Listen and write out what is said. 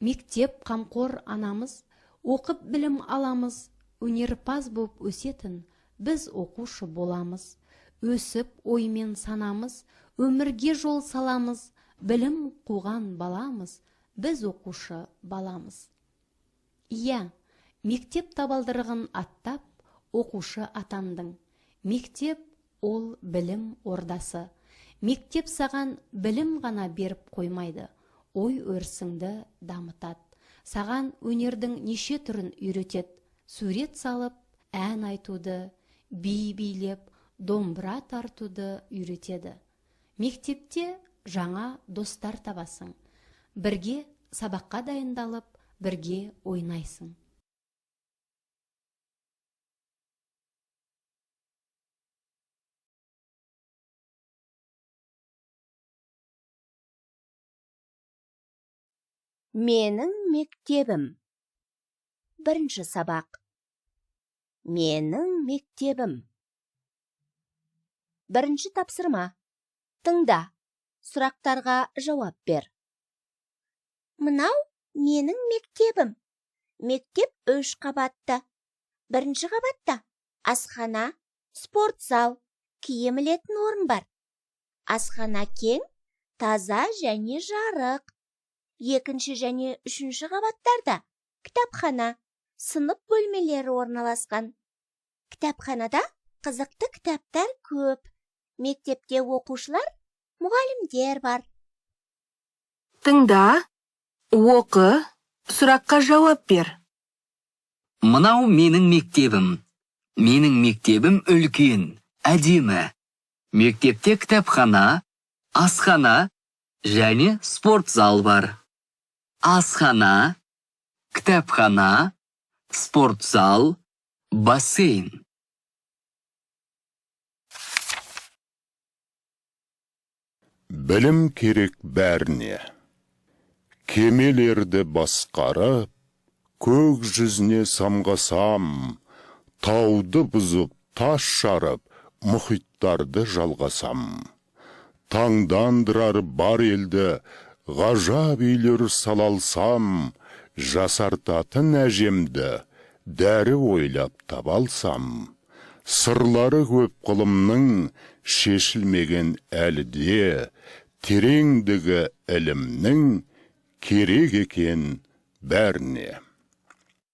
Мектеп қамқор анамыз, оқып білім аламыз, өнерпаз боп өсетін, біз оқушы боламыз. Өсіп оймен санамыз, өмірге жол саламыз, білім қуған баламыз, біз оқушы баламыз. Иә, мектеп табалдырығын аттап, оқушы атандың. Мектеп ол білім ордасы. Мектеп саған білім ғана беріп қоймайды, ой өрісіңді дамытады. Саған өнердің неше түрін үйретеді. Сурет салып, ән айтуды, би билеп, домбыра тартуды үйретеді. Мектепте жаңа достар табасың. Бірге сабаққа дайындалып, бірге ойнайсың. Менің мектебім. Бірінші сабақ. Менің мектебім. Бірінші тапсырма. Тыңда. Сұрақтарға жауап бер. Мынау менің мектебім. Мектеп 3 қабатты. Бірінші қабатта асхана, спорт зал, киім ілетін орын бар. Асхана кең, таза және жарық. Екінші және үшінші қабаттарда кітапхана, сынып бөлмелері орналасқан. Кітапханада қызықты кітаптар көп. Мектепте оқушылар, мұғалімдер бар. Тыңда, оқы, сұраққа жауап бер. Мынау менің мектебім. Менің мектебім үлкен, әдемі. Мектепте кітапхана, асхана және спорт зал бар. Асхана, кітапхана, спорт зал, бассейн. Білім керек бәріне. Кемелерді басқарып, көк жүзіне самғасам, тауды бұзып, тас жарып, мұхиттарды жалғасам. Таңдандырар бар елді, ғажап үйлер салалсам, жасартатын әжемді, дәрі ойлап табалсам. Сырлары көп ғылымның шешілмеген әлі де, тереңдігі ілімнің керек екен бәріне.